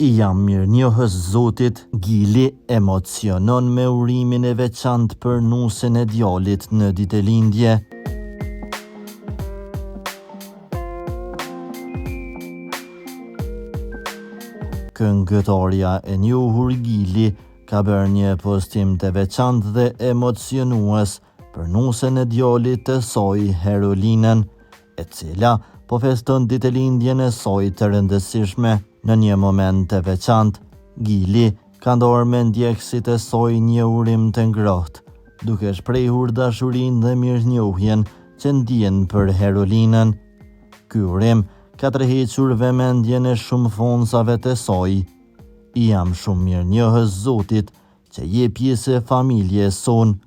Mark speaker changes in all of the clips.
Speaker 1: I jam mirënjohës Zotit, Gili emocionon me urimin e veçantë për nusen e djalit në ditëlindje. Këngëtarja e njohur Gili ka bërë një postim të veçantë dhe emocionues për nusen e djalit të saj Herolinën, e cila po feston ditëlindjen e saj të rëndësishme. Në një moment të veçantë, Gili ka ndarë me ndjekësit e saj një urim të ngrohtë, duke shprehur dashurinë dhe mirënjohjen që ndien për Herolinën. Ky urim ka tërhequr vëmendjen e shumë fansave të saj. I jam shumë mirënjohës Zotit që je pjesë e familjes sonë.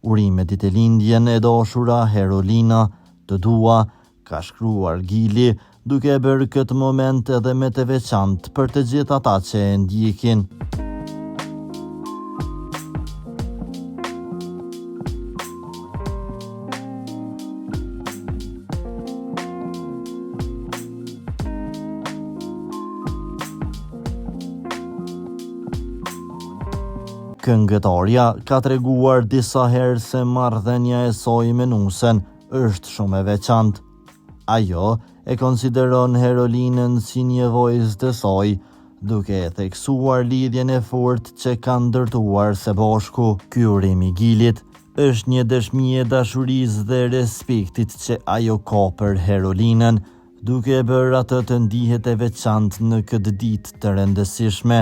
Speaker 1: Urime ditëlindjen e dashura Herolina, të dua, ka shkruar Gili, duke e bërë këtë moment edhe më të veçantë për të gjithë ata që e ndjekin. Këngëtarja ka treguar disa herë se marrëdhënia e saj me nusen është shumë e veçantë. Ajo e konsideron Herolinën si një vajzë të saj, duke e theksuar lidhjen e fortë që kanë ndërtuar së bashku. Ky urim i Gilit është një dëshmi e dashurisë dhe respektit që ajo ka për Herolinën, duke e bërë atë të ndihet e veçantë në këtë ditë të rëndësishme.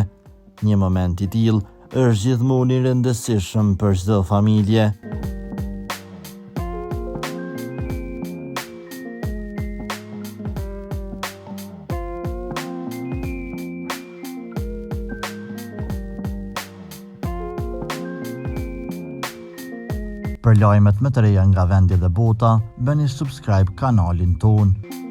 Speaker 1: Një moment i tillë është gjithmonë i rëndësishëm për çdo familje. Për lajmet më të reja nga vendi dhe bota, bëni subscribe kanalin tonë.